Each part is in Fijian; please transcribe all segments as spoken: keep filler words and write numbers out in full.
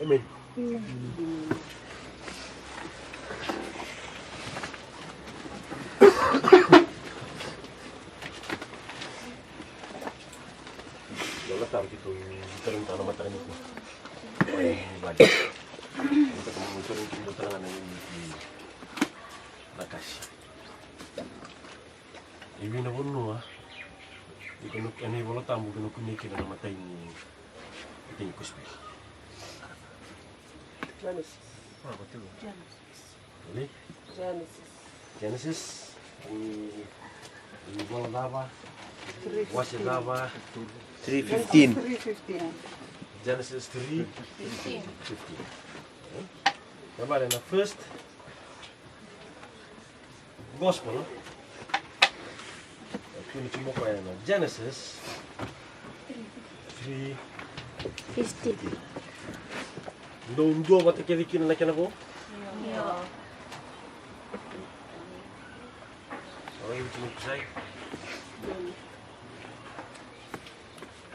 Amen. Io, na taro keitou taura tiko na mataka nikua. Io, vale. Keitou taura tiko tale ga na iotioti na kasi. E vei na vanua iko na, ena iVola Tabu iko na kunea kina na imatai ni, imatai ni kosipeli? Genesis. Genesis. Genesis. Ni, ni Vola Tabu. Wase Tabu. Three fifteen. Three fifteen. Genesis three fifteen. Fifteen. E? Na vale na first Gospel. Kuni tiko mai na Genesis three fifteen. Dou dua vata kece kina na kena vo? Io. Oi, tiko mai.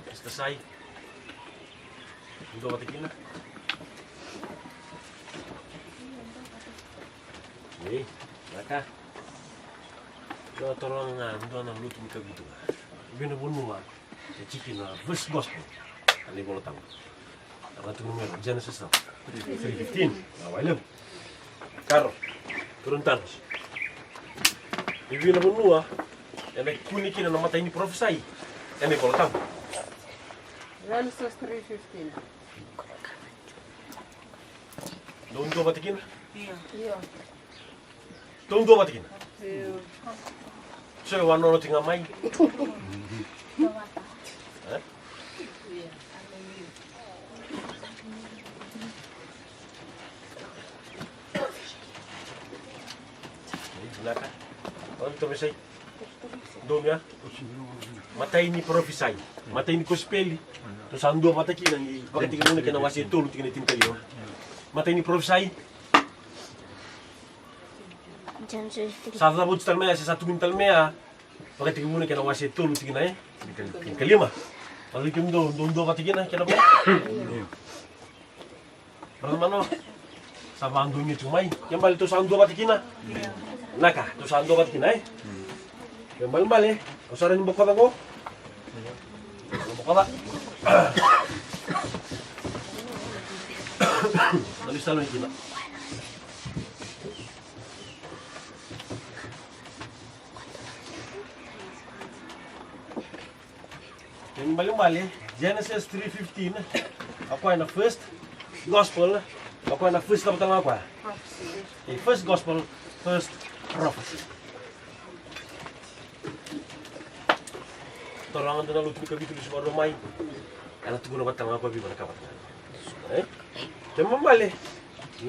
Mister Sai. Dua vata kina. Ei, na ka. Dua toro ga, dua na lotu ni kavitu ga. Vei na vanua e tiki na first gospel. Ena iVola Tabu. Ena tukuna mai na Genesis three fifteen. Na wai levu. Karo. Toro ni taro. E vei na vanua ena kune kina na imatai ni parofisai ena iVola Tabu? Genesis three fifteen. Dou dua vata kina? Io. Io. Dou dua vata kina? Io. So e wanono tiko ga mai. E? Vinaka. Oi, tou mai sai. Dou mai. Imatai ni parofisai. Imatai ni kosipeli. Tou sa dua vata kina ni Vakatekivu na kena wase e tolu tikina e tinikalima. Imatai ni parofisai. Genesis three. Sa cavuti tale mai ya, se sa tukuni tale mai ya. Vakatekivu na kena wase e tolu tikina e tinikalima. Vale, kemudou, dou dua vata kina, kena vo? Brother Mano, sa vadonuya tiko mai. Kena ibalebale tou sa dua vata kina? Vinaka, tou sa dua vata kina, e? Kena ibalebale, o sa rawa ni bokoca qo? Bokoca. Sa lesu tale mai kina. Kena ibalebale, Genesis three fifteen, o koya na first gospel, o koya na first cava tale ga o koya? Prophecy. E, first gospel, first prophecy. Toro ga dua na lotu ni kavitu lesu vakarua mai, ena tukuna vata tale ga o koya vei iko na ka vata ga. E? Kena ibalebale,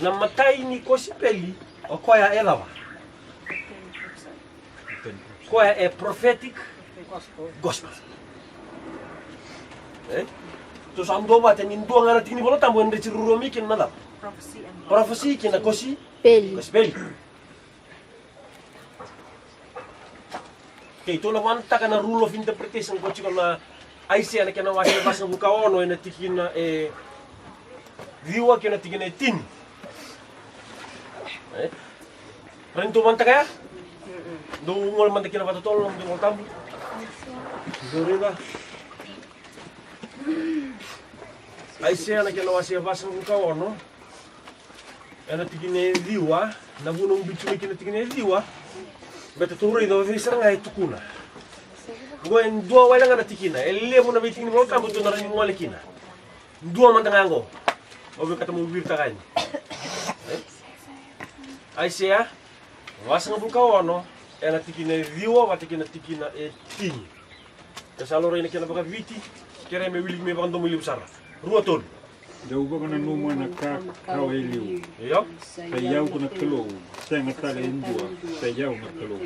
na imatai ni kosipeli, o koya e cava? Koya e prophetic gospel. E? Tou sa dua vata ni dua ga na tiki ni Vola Tabu e dreti ruarua mai kina na cava? Prophecy and prophecy kei na kosi-, peli. Kosipeli. Kei tou na vanataka na rule of interpretation ko tiko na Aisea na kena wase vasagavulu ka ono ena tikina e ciwa kei na tikina e tini. E? Rawa ni tou vanataka ya? Dou gole mada kina vakatotolo na nomudou Vola Tabu. Dou raica. Aisea na kena wase vasagavulu ka ono. Ena tikina e ciwa, na vuna au biuti mai kina na tikina e ciwa. Baleta tou raica o cei sara ga e tukuna. Qo e dua wale ga na tikina, e levu na veitiki ni Vola Tabu tou na rawa ni gole kina. Dua mada ga qo. Au vinakata meu viritaka yani. Aisea vasagavulu ka ono, ena tikina e ciwa vata kei na tikina e tini. Ke sa laurai na kena vakaviti, kerea me wiliki mai vakadomoilevu sara. Rua, tolu. Dou vakananuma na ka rawa e liu. Io. Sa i au ko na Kalou, sega tale e dua, sa i au na Kalou.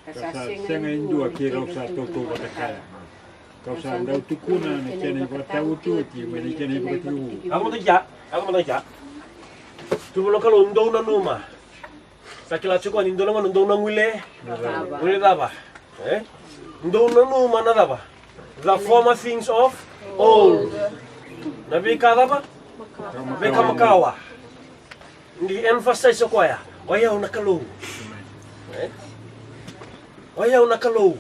Ka sa sega e dua keirau sa tautauvata kaya. Kau sa dau tukuna na kena ivakataotioti mai na kena ivakatekivu. Yaco mada i kea, yaco mada i kea. Tuvana na Kalou, dou nanuma. Sa kila tiko ni dou na gauna dou na guilecava. Guilecava. E? Dou nanuma na cava? The former things of old. Na veika cava? Veika makawa. Ni emphasize o koya, o yau na Kalou. E? O yau na Kalou.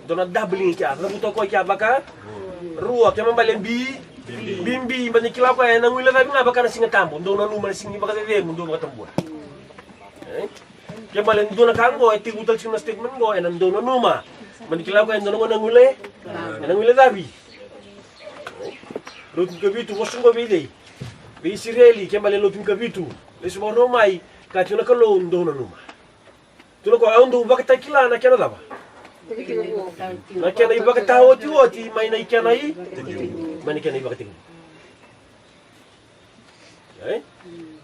Dua na doubling kea, cavuta o koya kea vaka rua, kena ibalebale bi, bibi, baleta ni kila o koya ena guilecavi ga vaka na Siga Tabu. Dou nanuma na siga ni vakacecegu, dou vakatabua. E? Kena ibalebale dua na ka qo e tekivu tale tiko na statement qo, ena dou nanuma. Baleta ni kila o koya e dua na gauna ena guile, ena guilecavi. Lotu ni kavitu, vosa qo vei cei? Vei Isireli, kena ibalebale lotu ni kavitu. Lesu vakarua mai, ka tiko na Kalou, dou nanuma. Tukuna o koya, au dau vakatakila na kena cava? Na kena ivakataotioti mai na kena i, mai na kena ivakatekivu. E?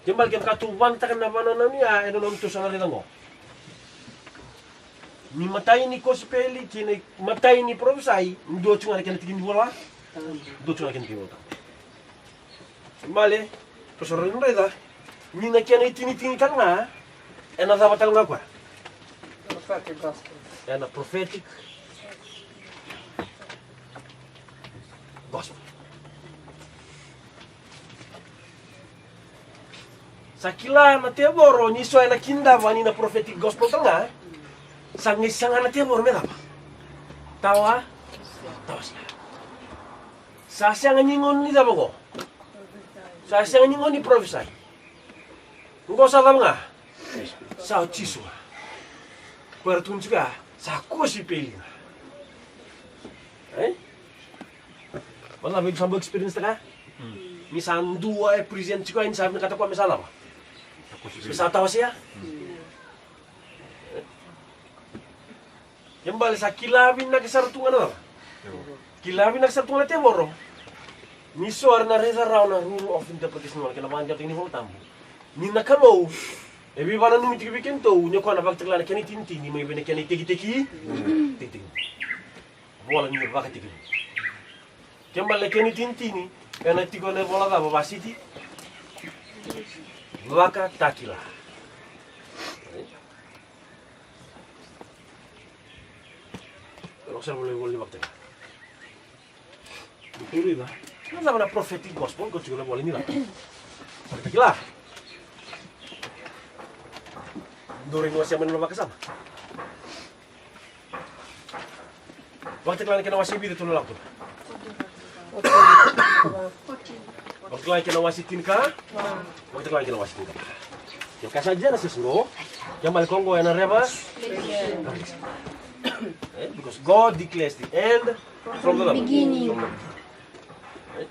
Kena ibalebale kevaka tou vanataka na vanananu ya, ena nomu toso na raica qo. Ni matai ni kosipeli kei na matai ni parofisai, dua tu ga na kena tiki ni vola. Dua tu ga na kena tiki ni vola. Kena ibalebale, tou sa raica ni na kena itinitini tale ga, ena cava tale ga o koya? Prophetic gospel. Ena prophetic gospel. Sa kila na tevoro ni so ena kidava ni na prophetic gospel tale ga. Sa qai saga na tevoro me cava? Tawa, tawa sia. Sa sega ni gauna ni cava qo? Sa sega ni gauna ni parofisai. Qo sa cava ga? Sa o Jisu ga. Ko era tukuna tiko ya, sa kosipeli ga. E? Vacava, iko sa bau experience taka? Ni sa dua e present tiko, ni sa vinakata koya me sa cava? Me sa tawa sia? Kena ibalebale sa kila vinaka sara tu ga na cava? Kila vinaka sara tu ga na tevoro. Ni so era na raica rawa na rule of interpretation, kena vakadeitaki ni Vola Tabu. Ni na Kalou e veivakananumi tiko vei kedatou, ni o koya na vakatakila na kena itinitini mai vei na kena itekiteki. Tekiteki. Vola ni vakatekivu. Kena ibalebale na kena itinitini ena tiko ena ivola cava, Vasiti? Vakatakila. Lako sara voli, voli vakatakila. Ni kuri na. Na cava na prophetic gospel, ko tiko na voli ni cava? Vakatakila. Dou rai ni wasea mai na vakasama. Vakatakila na kena wase vica tou na lako tu. Vakatakila na kena wase tinika. Vakatakila na kena wase tinika. Ke ka sa Genesis qo, ke mali ko qo ena Reva. Eh, because God declares the end from the beginning. From the beginning. Eh?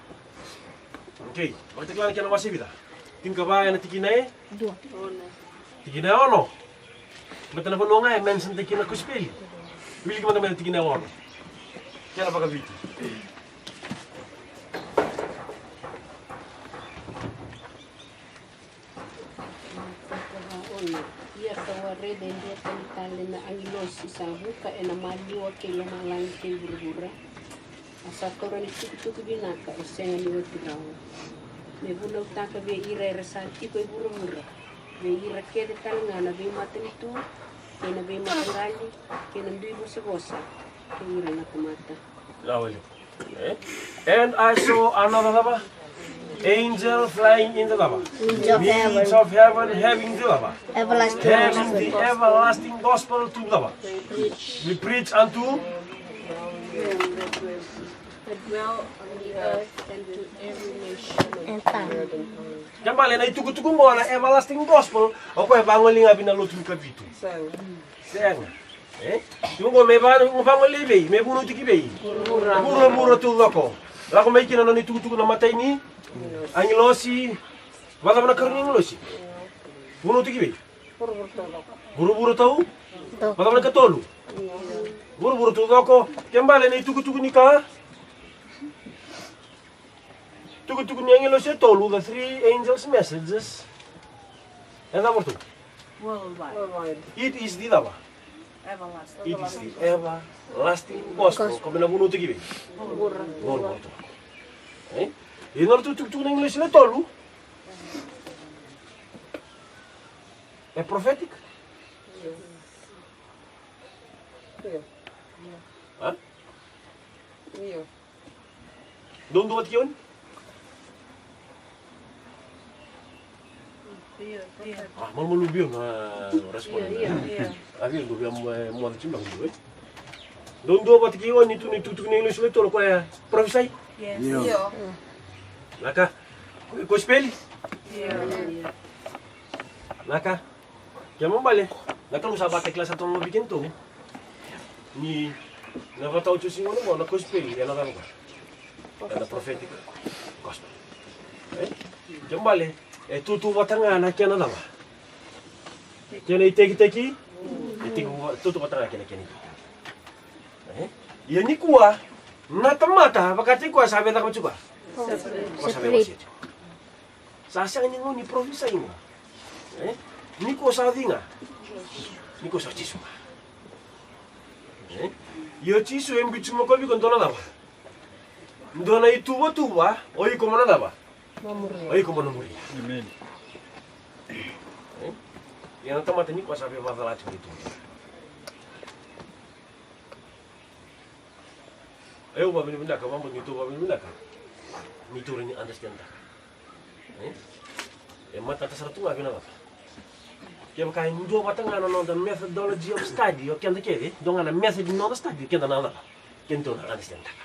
Okay, vakatakila na kena wase vica. Tinikava ena tikina e? Dua. Tikina e ono. Baleta na vanua ga e mention taki na kosipeli. Wiliki mada mai na tikina e ono. Kena vakaviti. Ia kau a raica e dua tani tale na agilosi sa vuka ena maliwa kei lomalagi kei vuravura. A sa taura na itukutuku vinaka e sega ni oti rawa, me vunautaka vei ira era sa tiko e vuravura, vei ira kece tale ga na veimatanitu kei na veimataqali kei na duivosavosa kei ira na tamata. Now, eh? And I saw another cava? Angel flying in the cava? Wings of heaven. Wings of heaven, having the cava? Everlasting. Having the gospel. Everlasting gospel to cava? They preach. We preach unto. That dwell on the earth and to every nation. And tongue. Kena ibalebale na itukutuku qo na everlasting gospel, o koya e vagolei ga vei na lotu ni Kavitu. Sega. Sega. Eh? Io qo me va, me vagolei vei, me vunautaki ki vei? Vuravura. Vuravura taucoko. Lako mai kina na nona itukutuku na matai ni agilosi. Vacava na karua ni agilosi? Vunautaki ki vei? Vuravura tau. Vacava na katolu? Vuravura taucoko. Kena ibalebale na itukutuku ni ka? Tukutuku ni agilosi e tolu, the three angels' messages. E cava tu? Worldwide. It is the cava? Everlasting. It is the everlasting gospel. Gospel. Ko me na vunautaki vei? Vuravura. Vuravura tu. Eh? E na tu tukutuku ni agilosi e tolu. E prophetic? Io. Ha? Io. Dou dua vata kei oni? Ah, malumalumu vei au na respond. A vei au dou via moce tiko beka dou, e? Dou duavata kei Joni tu na itukutuku ni English le tolu, o koya parofisai? Io. Naka. Kosipeli? Naka. Kena ibalebale na Kalou sa vakatakila sara tu ga vei kedatou ni na vata oti oqo na kosipeli ena cava? Ena prophetic gospel. E? Kena ibalebale e tautauvata ga na kena cava? Kena itekiteki. E tautauvata ga kena, kena itekiteki. E? Ia nikua na tamata vakataki koya sa via caka tiko, koya sa via wasea tiko. Sa sega ni gauna ni parofisai qo. E? Nikua sa cei ga? Nikua sa Jisu ga. E? Ia Jisu e biuti mai o koya vei iko dua na cava? Dua na ituvatuva, o iko mo na cava? O iko mo na muria. Amen. E? Ia na tamata nikua sa via vakacalati mai tu. Au vakavinavinaka, vakabauta ni tou vakavinavinaka ni tou rawa ni understand-taka. E? E matata sara tu ga vei na cava? Kevaka e duavata ga na noda methodology of study, o keda kece, dua ga na method ni noda study, keda na cava? Kedatou na understand-taka.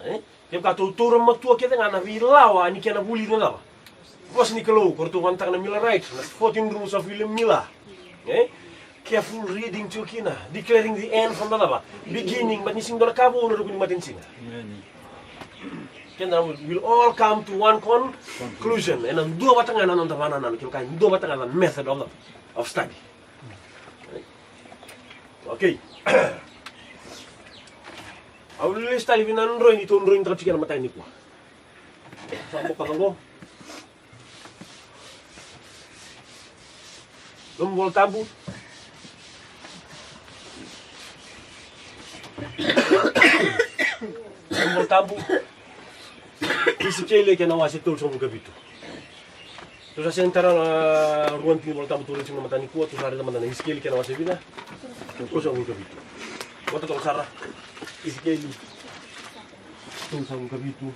E? Kevaka tou taura matua kece ga na veilawa ni kena vulici na cava? Vosa ni Kalou, ko ratou vagataka na Millerite, na fourteen rules of Miller. E? Careful reading tiko kina, declaring the end from the cava? Beginning, but ni sega ni dua na ka vou na ruku ni matanisiga. Keda will all come to one conclusion. Ena duavata ga na noda vakanananu, kevaka e duavata ga na method of, of study. Okay. Au lesi tale vei na droi ni tou droinitaka tiko ena mataka nikua. Sa bokoca qo. Nomu Vola Tabu. Nomu Vola Tabu. Isikeli kena wase tolusagavulu ka vitu. Tou sa sega ni tara na rua na tiki ni Vola Tabu tou raica tiko na mataka nikua, tou sa raica mada na Isikeli kena wase vica? Tolusagavulu ka vitu. Vata toka sara. Isikeli tolusagavulu ka vitu.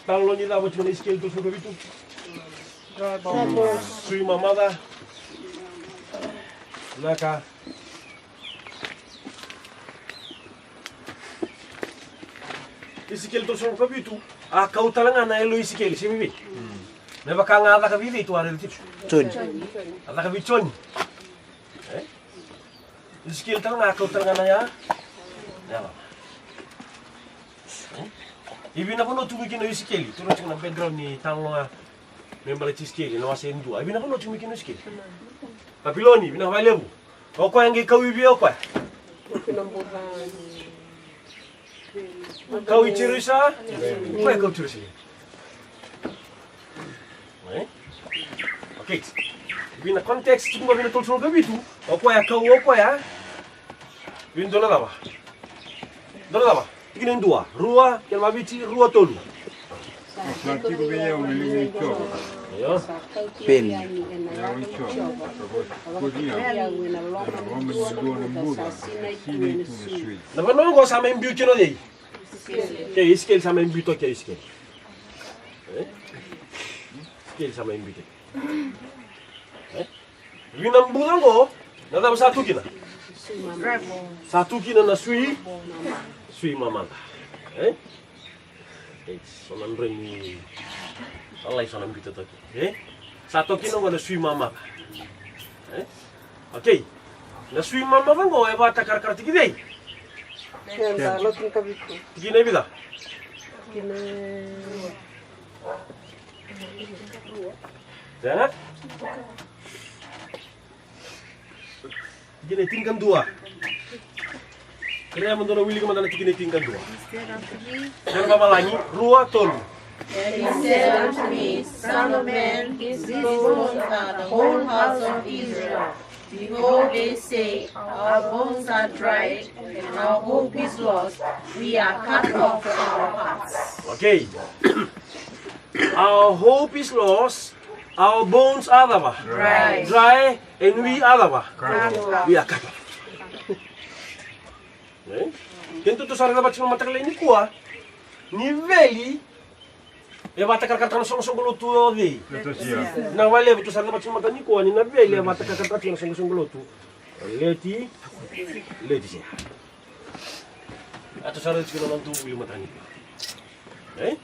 Talanoa ni cava tiko na Isikeli tolusagavulu ka vitu? Sui mamaca. Naka. Isikeli tolusagavulu ka vitu, a kau tale ga na yalo i Isikeli, se vei? Me vaka ga a caka vei cei tou a raica tiko? Joni. A caka vei Joni. E? Isikeli tale ga a kau tale ga na ya. Ya. E? E vei na vanua tu mai kina o Isikeli? Tou raica tiko na background ni talanoa me baleti Isikeli, na wase e dua. E vei na vanua tu mai kina o Isikeli? Papiloni, vei na vale levu. O koya e qai kau i vei o koya? Kau i Jerusa-, o koya e kau i Jerusalemi. E? Okay. Vei na context tiko qo vei na tolusagavulu ka vitu, o koya e kau o koya vei dua na cava? Dua na cava? Tikina e dua, rua, kena vaviti, rua, tolu. Sa tiko vei au na liga i Jiova. Io. Peni. Yawa i Jiova. Ka vosa tiko vei au ena loma ni dua na buca e sinai tu na sui. Na vanua qo sa mai biu kina o cei? Ke Isikeli sa mai biu toka, ke Isikeli. E? Isikeli sa mai biu toka. E? Vei na buca qo, na cava sa tu kina? Sa tu kina na sui, sui mamaca. E? E, so na droi ni, sa lai so na biuta toka. E? Sa tu kina qo na sui mamaca. E? Okay. Na sui mamaca qo e vakatakarakarataki cei? Keda, Lotu ni Kavitu. Tikina e vica? Tikina e Sega? Tikina e tinikadua. Kerea mo dou na wilika mada na tikina e tinikadua. Kena vavalagi, rua, tolu. And he said unto me, Son of man, these bones are the whole house of Israel. Behold, they say, Our bones are dried, and our hope is lost. We are cut off from our parts. Okay. Our hope is lost, our bones are cava? Dry. Dry, and we are cava? Cut off. We are cut off. E? Keitou sa raica vata tiko na mataka lailai nikua. Ni veli e vakatakarakarataka na soqosoqo lotu o cei? Leotisea. Na vale, vitu sa cava tiko mata ni koa ni na veli e vakatakarakarataka tiko na soqosoqo lotu. Leoti, Leotisea. A tu sara tiko na noda vuli mata ni koa. E?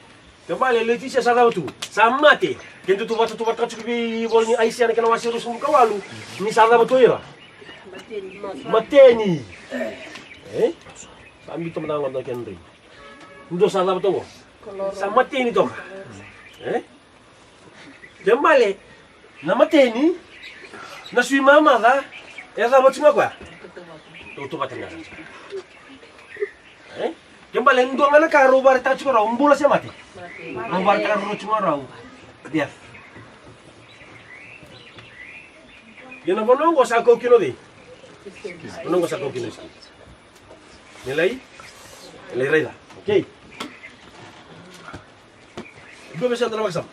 Ke bale Leotisea sa cava tu? Sa mate. Ke tu vata tu vata tiko vei vola ni Aisea na kena wase ruasagavulu ka walu. Ni sa cava tu ira? Mateni. E? Sa mito mata na noda kena dei. Dua sa cava toka. Sa mateni toka. E? Ke bale na mateni, na sui mamaca, e cava tu ga koya? Tautauvata ga. E? Ke bale dua ga na ka rau vakaraitaka tiko rau, bula se mate. Rau vakaraitaka rau tiko rau. Death. Ia na vanua oqo sa kau kina o cei? Vanua oqo sa kau kina o Isikeli. Ni lai, ni lai raica. Okay. Dua vei seda na vakasama.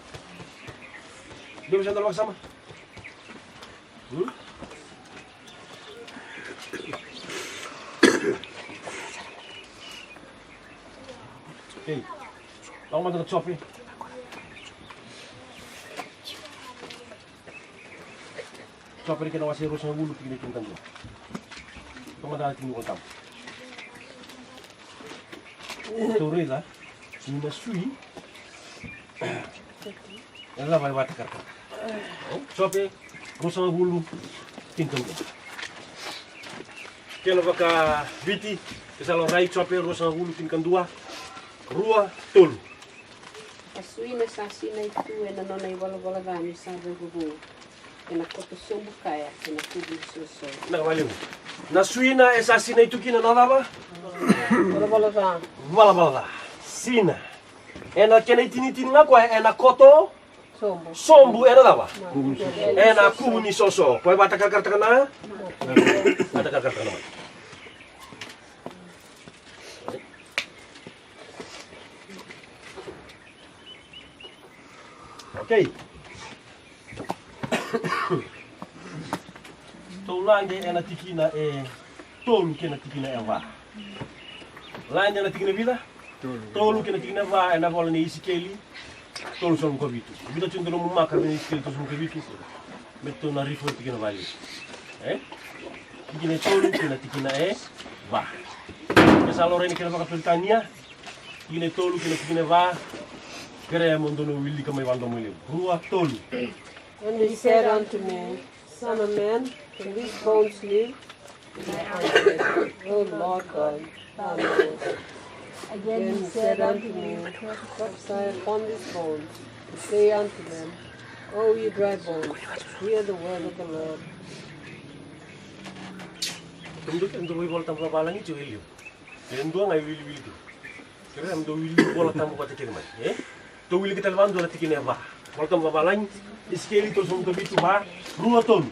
Dua vei seda na vakasama. Hmm? Okay. Lako mada na Jope. Jope na kena wase ruasagavulu, tikina e tinikadua. Toka mada na tikina e tinikadua. Tou raica ni na sui e cava e vakatakarakarataka. Jope ruasagavulu, tinikadua. Kena vakaviti, ke sa laurai, Jope ruasagavulu, tinikadua, rua, tolu. A sui na sa sinai tu ena nona ivalavala ca ni sa cauravou, ena koto sobu kaya, ena kuvu ni soso. Na valevu. Na sui na e sa sinai tu kina na cava? Valavala ca. Valavala ca. Sina. Ena kena itinitini ga koya ena koto sobu. Sobu ena cava? Ena kuvu ni soso. Koya vakatakarakarataka na? Vakatakarakarataka na mai. Okay. Tou lade ena tikina e tolu kei na tikina e va. Lade ena tikina e vica? Tolu. Tolu kei na tikina e va ena vola ni Isikeli tolusagavulu ka vitu. Vica tiko na nomu maka vei Isikeli tolusagavulu ka vitu. Me tou na refer tikina vale. E? Tikina e tolu kei na tikina e va. Me sa laurai na kena vakaperitania. Tikina e tolu kei na tikina e va. Kerea mo dou na wilika mai vakadomoilevu. Rua, tolu. And he said unto me, Son of man, can these bones live? And I answered, O Lord God, thou knowest. Again he said unto me, Prophesy upon these bones, and say unto them, O ye dry bones, hear the word of the Lord. Kemudou kece dou vaivola tabu vavalagi tiko e liu. E dua ga e wiliwili tu. Kerea me dou wili Vola Tabu vata kece mai, e? Tou wilika tale vakadua na tikina e va. Vola Tabu vavalagi, Isikeli tolusagavulu ka vitu, va, rua, tolu.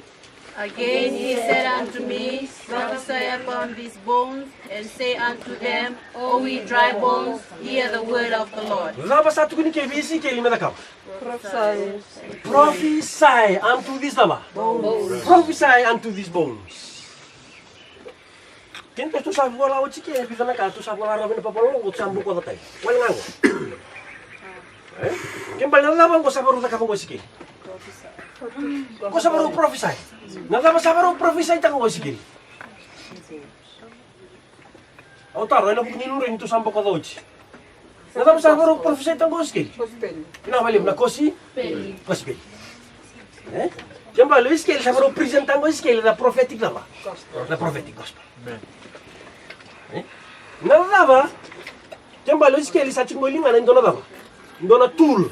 Again he said unto me, Prophesy upon these bones, and say unto them, O ye dry bones, hear the word of the Lord. Cava sa tukuni ke vei Isikeli me cakava? Prophesy. Prophesy unto these cava? Bones. Prophesy unto these bones. Kena tou sa vola oti ke, e vica na ka tou sa vola rawa vei na papalolo, tou sa bokoca tale. Wale ga qo. E? Ke bale na cava qo sa varau cakava qo Isikeli? Qo sa varau prophesy. Na cava sa varau prophesy taka qo Isikeli? Au taro, ena vuku ni nodra ni tou sa bokoca oti. Na cava sa varau prophesy taka qo Isikeli? Kosipeli. Kena vale na kosi? Peli. Kosipeli. E? Ke bale o Isikeli sa varau present taka qo Isikeli na prophetic cava? Gospel. Na prophetic gospel. Amen. E? Na cava? Ke bale o Isikeli sa tiko qo ligana e dua na cava? Dua na tool.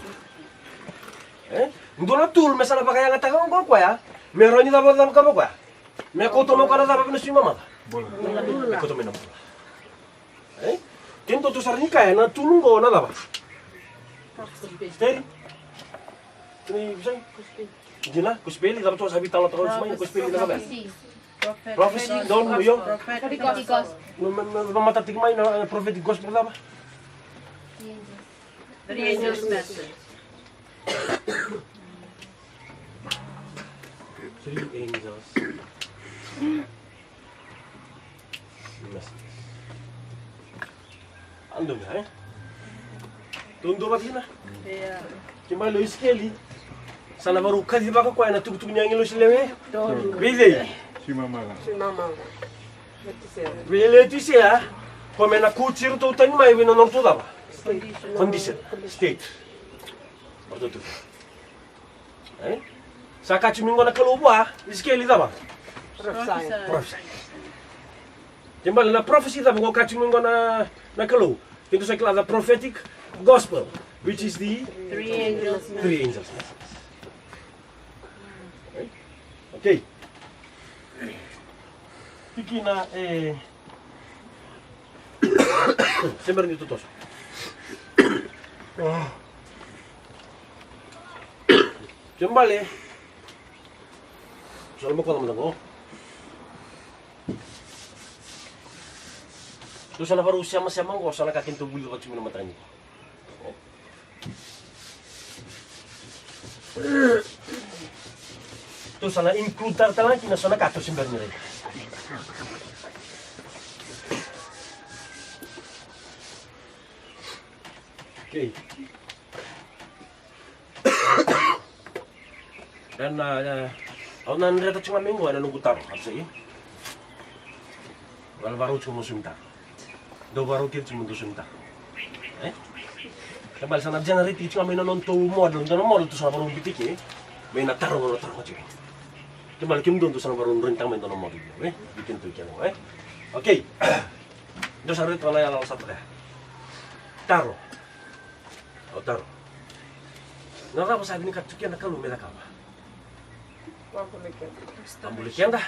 E? Dua na tool me sa na vakayagataka qo koya. Me rawa ni cava cava ka vaka koya. Me kauta mai o koya na cava vei na sui mamaca? Bula. Me kauta mai na bula. E? Keitou tu sara ni kaya na tool qo na cava? Steri? Ni visai? Dina, kosipeli, cava tu sa vitalanoataka mai, kosipeli na cava? Prophecy, don, io? Prophetic gospel. No, me, me, me mata tiko mai na, na prophetic gospel cava? Three angels message. Three angels. Message. Ando ga, e? Dodonu vata kina. Kena ibalebale o Isikeli sa na vakarau kacivaka o koya na itukutuku ni agilosi lewe. Vei cei? Vei Letisea. Ko me na kauti iratou tani mai vei na nodratou cava? Condition. State. E? Sa kaya tiko mai qo na Kalou vua Isikeli cava? Prophesy. Kena ibalebale na prophecy cava qo kaya tiko mai qo na, na Kalou? Keitou sa kila the prophetic gospel, which is the three angels. Three angels. E? Okay. Tikina e Se bera ni totoso. Kena ibalebale. Sa na mako mada qo. Dou sa na vakarau semasema qo, sa na ka keitou vulica vata tiko mai na mataka nikua. Tou sa na include tale tale ga kina so na ka tou se bera ni raica. Okay. Ena, e, au na dreta tiko ga mai qo ena noqu taro, au sa, e? Au na vakarau tiko mo saumi taro. Dou vakarau kece tiko mo dou saumi taro. E? Kena ibalebale sa na generate tiko ga mai na nodatou model, dua na model tou sa na vakarau biuta ke. Mai na taro, na taro tiko. Kena ibalebale kemudou dou sa na vakarau drawing taka mai dua na model, e? Biuta kemudou kece, e? Okay. Dou sa raica na yalayala sa tu ya. Taro. Au taro. Na cava sa vinakata tu kina na Kalou me cakava? Vakabulai keda. Vakabulai keda.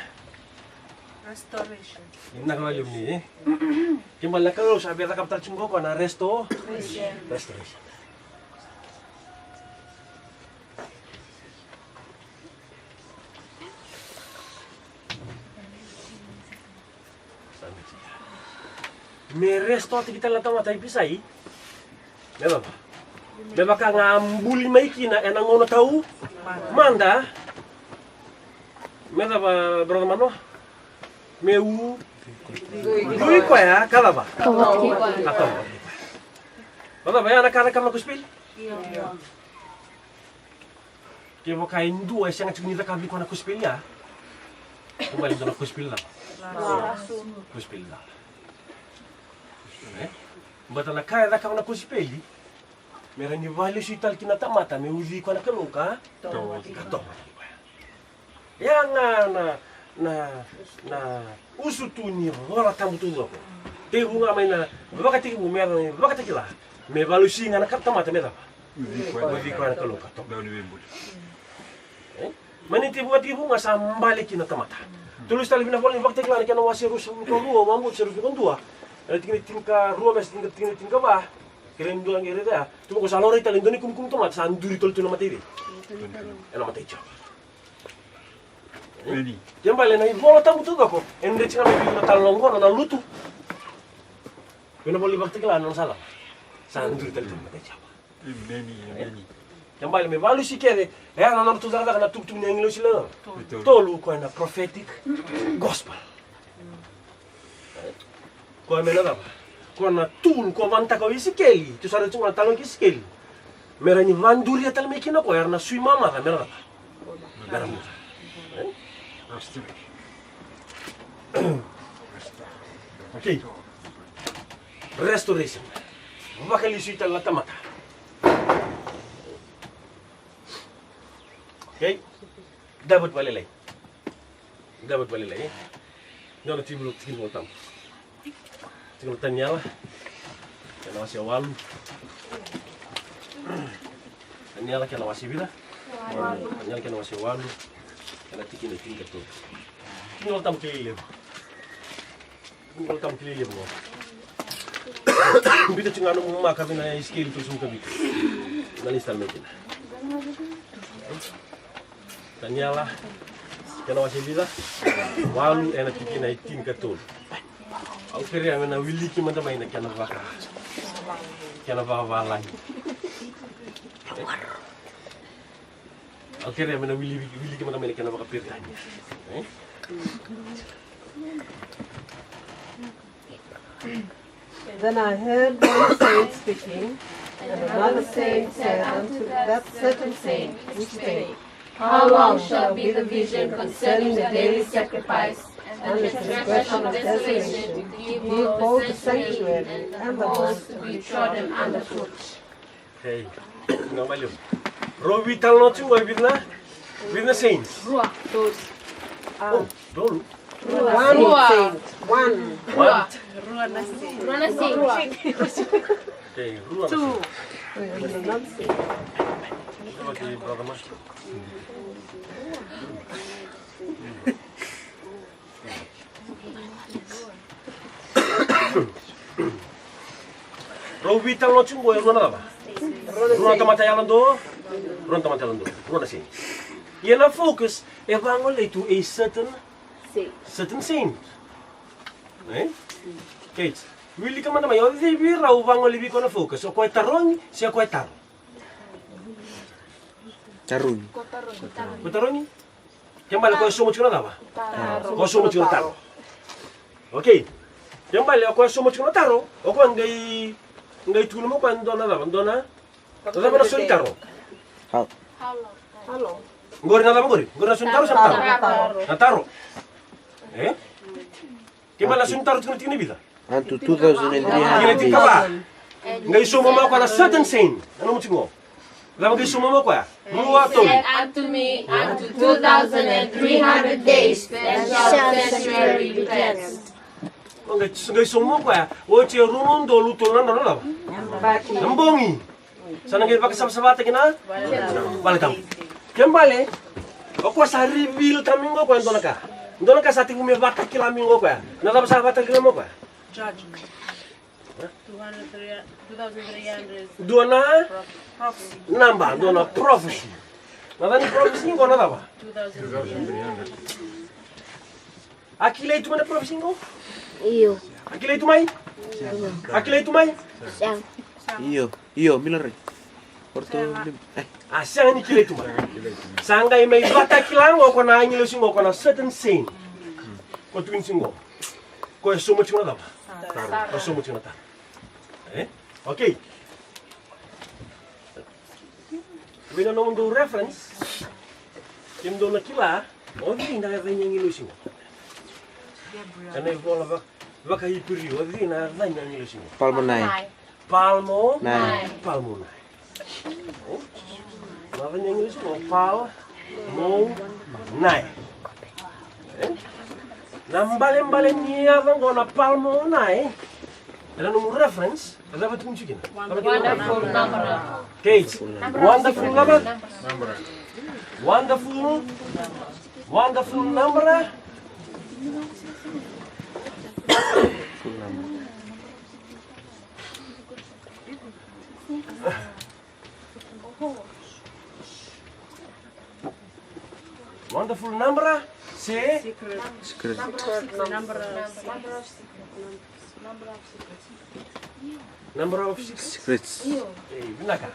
Restoration. Vinaka vakalevu ni, e? Kena ibalebale na Kalou sa via cakava tale tiko qo na resto-, restoration. Me restore-taki tale na tamata i Pisai. Me cava? Me vaka ga a buli mai kina ena gauna taumada. Me cava, brother Manoa? Me u-, dui koya, ka cava? Ka cava? Me cava ya na ka, na ka na kosipeli? Kevaka e dua e sega tiko ni cakava vei koya na kosipeli ya, kevaka e dua na kosipeli cava? Kosipeli cava? E? Baleta na ka e cakava na kosipeli, me rawa ni vakalesui tale kina na tamata, me ucui koya na Kalou ka tovo. Ka tovo. Ya ga na, na, na usutu ni iVola Tabu taucoko. Tekivu ga mai na vakatekivu me yaco na iVakatakila, me vakalesui ga na ka na tamata me cava? Ucui koya na Kalou ka tovo. E? Mai na itekivu, itekivu ga sa bale kina na tamata. Tou lesu tale vei na iVola ni Vakatakila na kena wase ruasagavulu ka rua, wase ruasagavulu ka dua. Ena tikina tinikarua me sa tikina, tikina tinikava. Kere dua qai raica ya. Tou qo sa laurai tale e dua na ikumukumu tamata sa duri tale tu ena mata i cei? Ena mata i Jiova. Emeni. Kena ibalebale na iVola Tabu taucoko e dreti ga mai vei ira na italanoa qo na lutu. Vei na iVola ni Vakatakila na nona sa cava? Sa duri tale tu ena mata i Jiova. Emeni, emeni. Kena ibalebale me vakalesui kece, e, na nodratou cakacaka na itukutuku ni agilosi lewe tolu, koya na prophetic gospel. Koya me na cava? Koya na tool ko vanataka o Isikeli, tou sa raica tiko na talo kei Isikeli. Me rawa ni vakaduria tale mai kina o koya, era na sui mamaca, me ra cava? Me ra muca. E? Okay. Restoration. Vakalesui tale na tamata. Okay. David vakalailai. David vakalailai, e? Ni o na tiki vula, tiki vula tabu. Tiki vula Taniela. Kena wase walu. Taniela kena wase vica? Taniela kena wase walu. Kena tikina tinikatolu. Tiki vula tabu kilai levu. Tiki vula tabu kilai levu. Biuta tiko ga nomu maka vei na Isikeli tolusagavulu ka vitu. Na lesi tale mai kina. Taniela, kena wase vica? Walu, ena tikina e tinikatolu. Au kerea me na wiliki mada mai na kena vaka, kena vakavalagi. Au kerea me na wili, wiliki mada mai na kena vakaperitania. E? Then I heard one saint speaking, And another saying said unto that certain saint which spake, How long shall be the vision concerning the daily sacrifice and the transgression of desolation, to give both the sanctuary and the host to be trodden under foot? Hey, na maliu. Rau veitalanoa tiko e vica na, vica na saints? Rua. Tolu. Oh, tolu. One saint. One. One. Rua na saint. Rua na saint. Okay, rua na saint. Two. Okay, brother Mark. Rau veitalanoa tiko qo e rua na cava? Rua na tamata yalododonu. Rua na tamata yalododonu. Rua na saint. Ia na focus e vagolei tu e certain, certain saint. E? Kate, wilika mada mai, o cei vei rau vagolei vei koya na focus? O koya e tarogi se o koya e taro? Tarogi. Ko tarogi. Kena ibalebale o koya e sauma tiko na cava? Taro. O koya e sauma tiko na taro. Okay. Kena ibalebale o koya e sauma tiko na taro, o koya qai, qai tukuna mai o koya e dua na cava? Dua na, na cava na soli taro? How? How long? Qori na cava qori? Qori na soli taro se na taro? Taro. Na taro. E? Kena ibalebale na soli taro tiko na tikina e vica? Unto two thousand and three hundred days. Tikina tinikava. Qai sauma mai o koya na certain saint. Na nomu tiko qo. Cava qai sauma mai o koya? Rua, tolu. He said unto me, Unto two thousand and three hundred days then shall the sanctuary be cleansed. O qai, qai sauma mai o koya. Oti e rua na udolu tolu na drau na cava? Na bogi. Sa na qai vakasavasavataki na vale tabu. Kena ibalebale o koya sa reveal-taka mai qo o koya e dua na ka. Dua na ka sa tekivu me vakatakila mai qo o koya. Na cava sa vakatakila mai o koya? Judgment. Two hundred, three hundred, two thousand three hundred. Dua na prophecy. Naba, dua na prophecy. Na cava ni prophecy qo na cava? Two thousand three hundred. A kilai tu mai na prophecy qo? Io. A kilai tu mai? Io. A kilai tu mai? Sega. Io, io, mila rai. Orto lim-, eh. A sega ni kilai tu mai. Sa qai mai vakatakila qo o koya na agilosi qo, o koya na certain saint. Ko tukuni tiko qo. Ko e sauma tiko na cava? Taro. Ko e sauma tiko na taro. E? Okay. Vei na nomudou reference, kemudou na kila o cei na yaca ni agilosi qo. Ena ivola vaka, vaka-Iperiu, o cei na yaca ni agilosi qo? Palmonai. Palmonai. Palmonai. Na yaca ni agilosi qo, Palmonai. E? Na ibalebale ni yaca qo na Palmonai, ena nomu reference, e cava tukuni tiko kina? Wonderful number. Kate, wonderful number. Wonderful, wonderful number. Wonderful number, se? Secret. Secret. Number of secrets. Number of secrets. Number of secrets. Secrets. Ei, vinaka.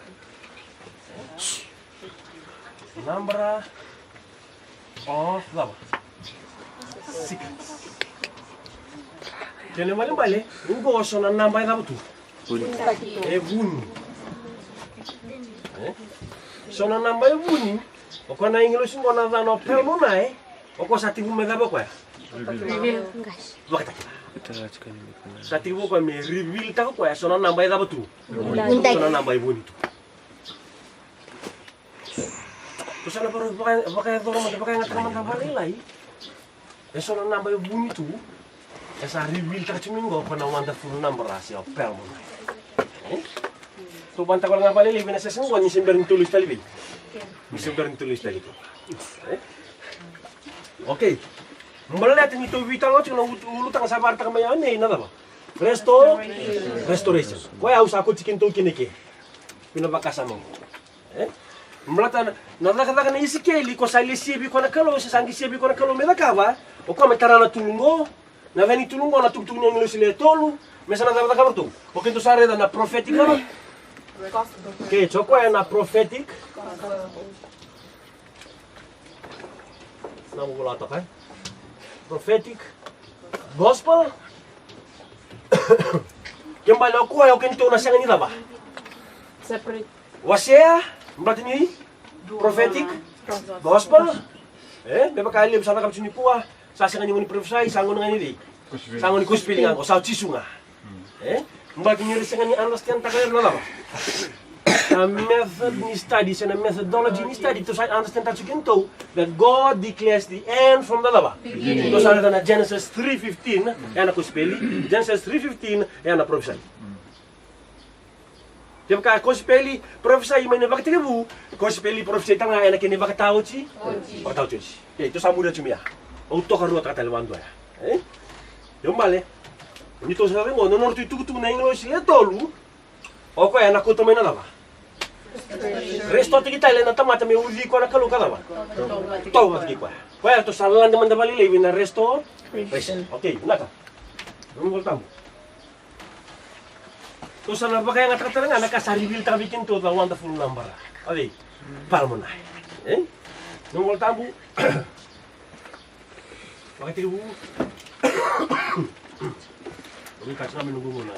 Number of cava? Secrets. Kena ibalebale, qo so na naba e cava tu? Vuni. E vuni. E? So na naba e vuni. O koya na agilosi qo na yacana o Palmonai, o koya sa tekivu me cava o koya? Reveal. Vakatakila. Sa tekivu o koya me reveal-taka o koya so na naba e cava tu? Vuni. So na naba e vuni tu. Tou sa na vaka, vakayacora mada, vakayagataka mada vakalailai. E so na naba e vuni tu. E sa reveal-taka tiko mai qo ko na wonderful number, a se o Palmonai. E? Tou vakataka wale ga vakalailai vei na session qo, ni se bera ni tou lesu tale vei. Ni se bera ni tou lesu tale vei. E? Okay. Baleta ni tou veitalanoa tiko na ulu, ulutaga sa vakaraitaka mai o Nei na cava? Resto-, restoration. Koya au sa kauti kedatou kina eke. Vei na vakasama qo. E? Baleta na, na cakacaka nei Isikeli, ko sa lesia vei koya na Kalou, se sa qisia vei koya na Kalou me cakava, o koya me tara na tolu qo, na yaca ni tolu qo, na itukutuku ni agilosi le tolu, me sa na cakacaka vei ratou. O keitou sa raica na prophetic, cava? Ke, so koya na prophetic. Na vula toka, e? Prophetic gospel. Kena ibalebale o koya o keitou na sega ni cava? Separate. Wasea, baleta ni prophetic gospel. E, me vaka e levu sa cakava tiko nikua, sa sega ni gauna ni parofisai, sa gauna ga ni cei? Sa gauna ni kosipeli ga qo, sa o Jisu ga. E, baleta ni ra sega ni understand taka o ira na cava? Na method ni study, se na methodology ni study, tou sa understand taka tiko kina tou that God declares the end from the cava? Beginning. Tou sa raica na Genesis three fifteen, e na kosipeli, Genesis three fifteen, e na parofisai. Kevaka e kosipeli, parofisai mai na ivakatekivu, kosipeli, parofisai tale ga ena kena ivakataotioti. Oti. Vakataotioti. Okei, tou sa muria tu mai ya. Au tokaruataka tale vakadua ya. E? Io bale. Ni tou sa vei qo, na nodratou itukutuku na agilosi le tolu. O koya ena kauta mai na cava? Restore-taki tale na tamata me uci koya na Kalou ka cava? Toka vata kei koya. Koya tou sa lade mada vakalailai vei na restoration. Okei, vinaka. Nomu Vola Tabu. Tou sa na vakayagataka tale ga na ka sa reveal-taka vei keitou the wonderful number. A cei? Palm nine. E? Nomu Vola Tabu. Vakatekivu. Au via kaya tiko ga me noqu gauna.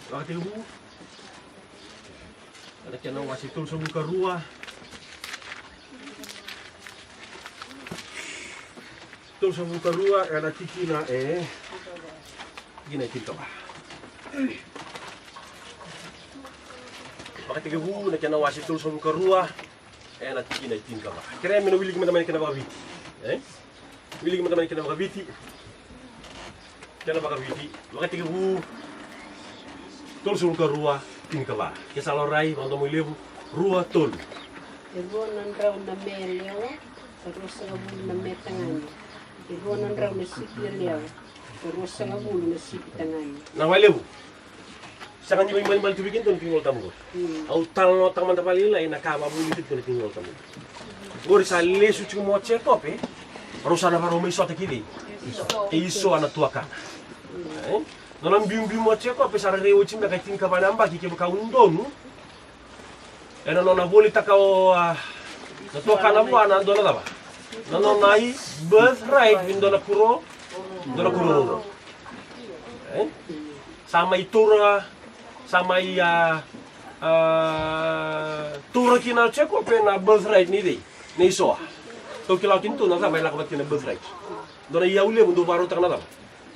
Vakatekivu. Ena kena wase tolusagavulu ka rua. Tolusagavulu ka rua, ena tikina e, tikina e tinikava. Vakatekivu, na kena wase tolusagavulu ka rua, ena tikina e tinikava. Kerea me na wiliki mada mai na kena vakaviti. E? Wiliki mada mai na kena vakaviti. Kena vakaviti, Vakatekivu tolusagavulu ka rua, tinikava. Ke sa laurai, vakadomoilevu, rua, tolu. E rua na drau na me yalewa, ka ruasagavulu na me tagane. E rua na drau na sipi yalewa, ka ruasagavulu na sipi tagane. Na vakalevu. Sega ni vaibalebale tu vei keitou na tiki ni Vola Tabu qori. Mm. Au talanoataka mada vakalailai na ka vakavulici tiko na tiki ni Vola Tabu qori. Qori sa lesu tiko mai o Jekope, rau sa na vakarau mai sota kei cei? Kei Isoa na tuakana. E? Nona biubiu mai o Jekope sa ra raica oti beka e tinikava na yabaki kevaka au donu. Ena nona volitaka o, a, na tuakana vua na dua na cava? Na nona ai birthright vei dua na kuro, dua na kuro roro. E? Sa mai taura, sa mai, a, a, taura kina o Jekope na birthright nei cei? Nei Isoa. Tou kila kina tu na cava e lako vata kina na birthright. Dua na iyau levu dau vakarautaka na cava?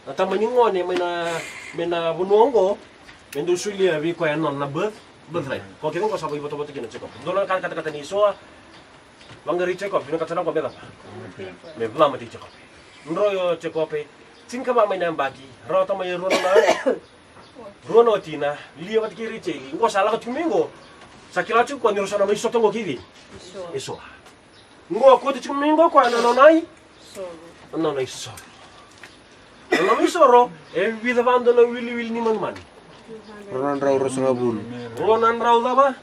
Na tama ni gone mai na, mai na vanua oqo, me dau solia vei koya na nona birth, birthright. Ko kece oqo sa vakaivotavota kina o Jekope. Dua na ka katakata nei Isoa, vaqarai Jekope, vinakata na qo me cava? Me vakamatei Jekope. Dro o Jekope, tinikava mai na yabaki, rawata mai e rua na, rua na watina, lia vata kei Rejeli. Qo sa lako tiko mai qo, sa kila tiko koya ni rau sa na mai sota qo kei cei? Isoa. Qo kauta tiko mai qo koya na nona i, na nona isoro. Na nona isoro e vica vakadua na wiliwili ni manumanu? Rua na drau ruasagavulu. Rua na drau cava?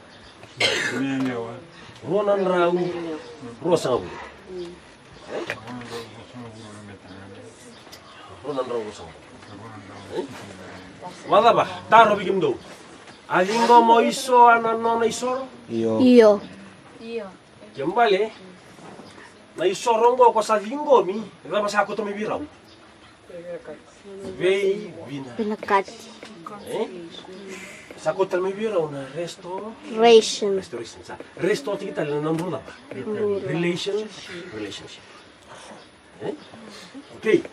Rua na drau ruasagavulu. E? Rua na drau ruasagavulu. E? Vakacava? Taro vei kemudou. A ciqoma o Isoa na nona isoro? Io. Io. Kena ibalebale, na isoro oqo ko sa ciqomi, cava sa kauta mai vei rau? Veivina. Vinakati. E? Sa kauta mai vei rau na resto-, Ration. Restoration, sa. Restore-taki tale na nodrau cava? Relation. Relationship. E? Okei.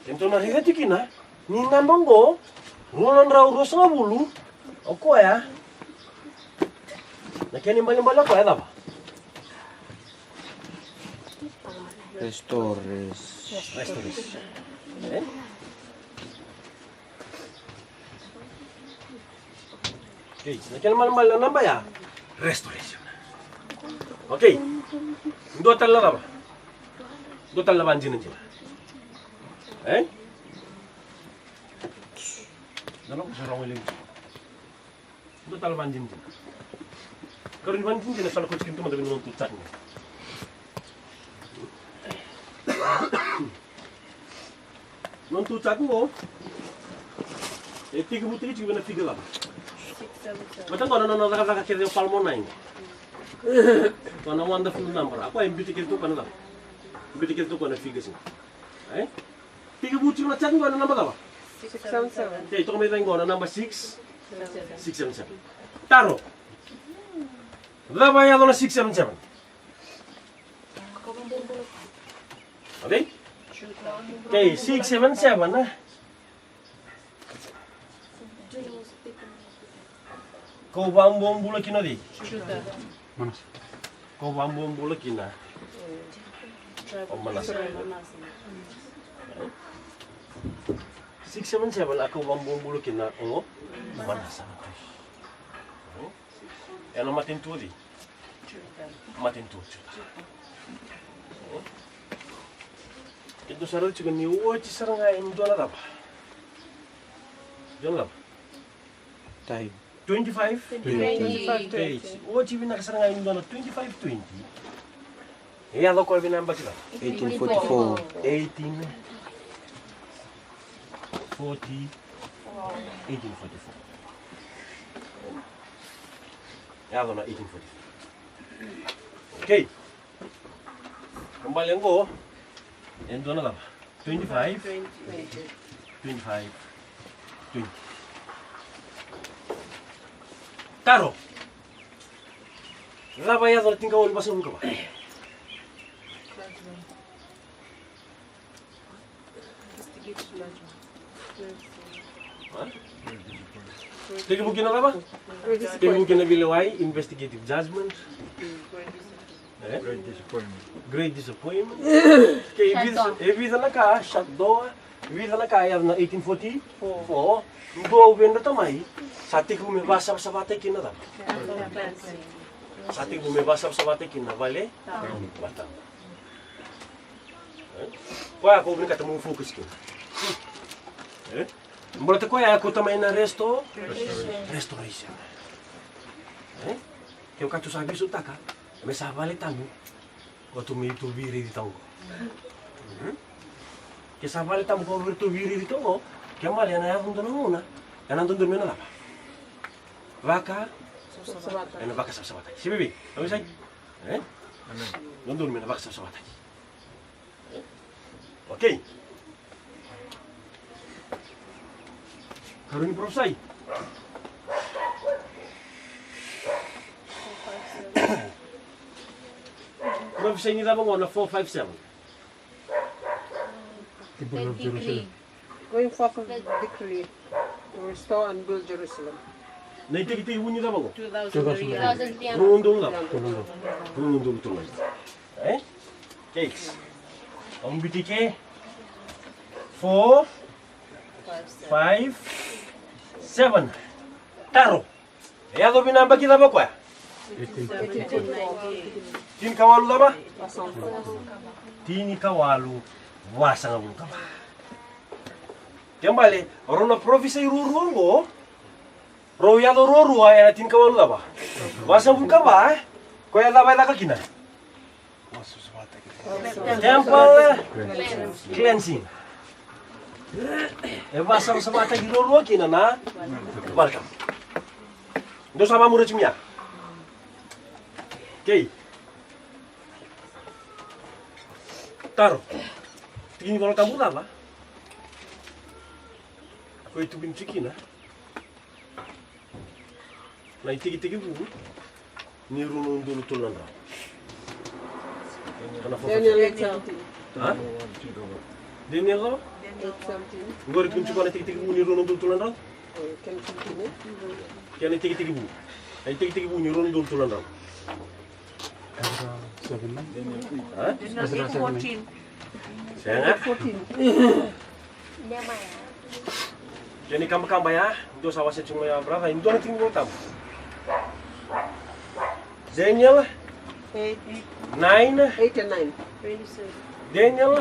Keitou na raica tiko kina ni naba oqo, rua na drau ruasagavulu, o koya. Na kena ibalebale o koya e cava? Restores. Restores. E? Okei, na kena ibalebale na naba ya, restoration. Okei. Dua tale na cava? Dua tale na vakadinadina. E? Na lako sa rogo i liu. Dua tale na vakadinadina. Karua ni vakadinadina sa lako tiko tu mada vei na noda tu chart. Noda tu chart qo e tekivu tiko vei na figure cava? Vata qo na nona cakacaka kece o Palm nine. Qo na wonderful number. A koya e biuta kece tu koya na cava? Biuta kece tu koya na figures. E? Tekivu tiko na chart qo ena naba cava? Six seven seven. Okay, toka mai cake qo na naba six, six seven seven. Taro. Cava e yaco na six seven seven? Okay? Okay, six seven seven, e? Kau vakabobula kina o cei? Kau vakabobula kina o Manasa. Six seven seven a kau vakabobula kina o Manasa. Ena matanitu o cei? Matanitu o Juta. Keitou sa raica tiko ni oti sara ga e dua na cava? Dua na cava? Twenty-five? Twenty. Oti vinaka sara ga e dua na twenty-five twenty. E yaco koya vei na yabaki cava? Eighteen forty-four. Eighteen forty. Eighteen forty-four. Yaco na eighteen forty-four. Okay. Kena ibalebale qo e dua na cava? Twenty-five. Twenty-five. Twenty. Taro. Cava e yaco na tinikawalu vasagavulu ka va? Tekivu kina cava? Tekivu kina veilewai, investigative judgment. E? Great disappointment. Great disappointment. Ke e vica, e vica na ka, shut door. Vica na ka e yaco na eighteen forty-four. Dua vei ira na tamai sa tekivu me vakasavasavataki kina cava? Sa tekivu me vakasavasavataki kina vale. Vata. E? Koya ko vinakata mo focus kina. E? Baleta koya ko tamai na resto-, restoration. E? Ke o ka tu sa visu taka me sa vale tabu. Ko tu me tu viriri tau. Ke sa vale tabu ko tu viriri tau. Ke male ena yaco dua na gauna ena dodonu me na cava? Vaka. Ena vakasavasavataki. Sivivi. Au sai. E? Dodonu me na vakasavasavataki. Okay. Karua ni parofisai. Parofisai ni cava qo na four five seven? Going forth of the decree to restore and build Jerusalem. Na itekitekivu ni cava qo? Two thousand three hundred. Rua na udolu cava? Rua na udolu tolu. E? Cakes. Au biuti ke. Four, five, seven. Taro. E yaco vei na yabaki cava koya? Tinikawalu cava? Tinikawalu vasagavulu ka va. Kena ibalebale, rau na parofisai ruarua oqo, rau yaco ruarua ena tinikawalu cava? Vasagavulu ka va, e? Koya cava e caka kina? Temple cleansing. E vakasavasavataki ruarua kina na vale tabu. Dou sa vakamuri tiko mai ya. Okay. Taro. Tiki ni Vola Tabu cava? Ko e tukuni tiko kina na itekitekivu ni rua na udolu tolu na drau. Daniel eight seventeen. A? Daniel cava? Eight seventeen. Qori tukuni tiko na itekitekivu ni rua na udolu tolu na drau. Kena itekitekivu. Kena itekitekivu. Na itekitekivu ni rua na udolu tolu na drau. Ezra seven nine. A? Ezra seven nine. Sega. Fourteen. Kena ikabakaba ya, dou sa wasea tiko mai ya, brother, e dua na tiki ni Vola Tabu. Daniel nine. Eight and nine. Daniel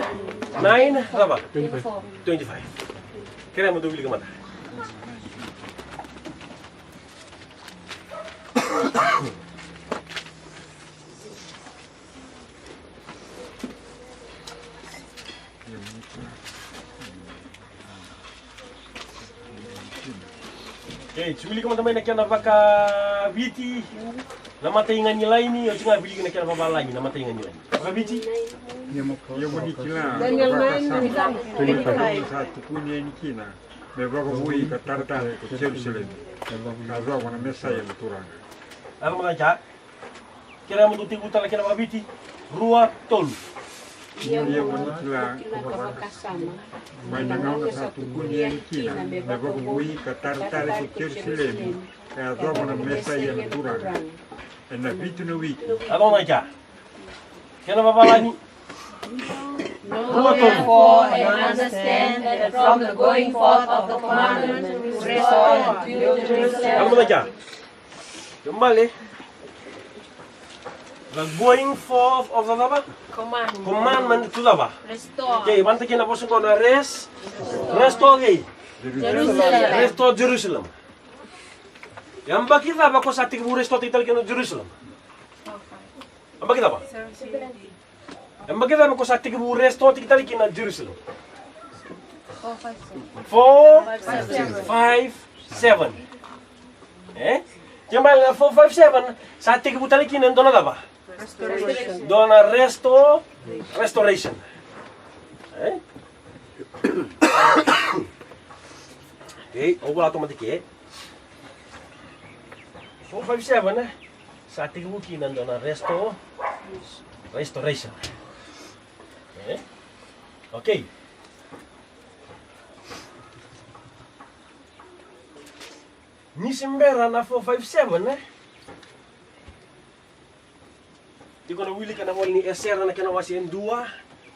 nine, cava? Twenty-five. Twenty-five. Kerea mo dou wilika mada. Okay, sa wilika mada mai na kena vakaviti na matai ga ni laini, oti ga wilika na kena vavalagi na matai ga ni laini. Vakaviti? Daniel nine, twenty-five. Sa tukuni yani kina. Me vakavoui ka taratara ko Jerusalemi, ka yacova na Mesaia na Turaga. Ena mada ja. Kena mada tekivu tale kena vakaviti. Rua, tolu. Ia mo ni kila ka vakasama mai na gauna sa tukuni yani kina me vakavoui ka taratara ko Jerusalemi, ka yacova na Mesaia na Turaga. Ena vitu na wiki. Ena mada ja. Kena vavalagi. Know therefore and understand that from the going forth of the commandment to restore and build Jerusalem. Kena mada ja. Kena mada. The going forth of the cava? Commandment. Commandment to cava? Restore. Okay, vata kei na vosa qo na res. Restore kei. Jerusalem. Restore Jerusalem. Yabaki cava ko sa tekivu restore tale kina Jerusalem? Yabaki cava? Yabaki cava ko sa tekivu restore tale kina Jerusalem? Four five seven. E? Kena ibalebale na four five seven sa tekivu tale kina e dua na cava? Dua na resto, restoration. E? Okay, au vola toka mada ke. Four five seven, e? Sa tekivu kina dua na resto, restoration. E? Okay. Ni se bera na four five seven, e? Iko na wilika na ivola ni Esera na kena wase e dua,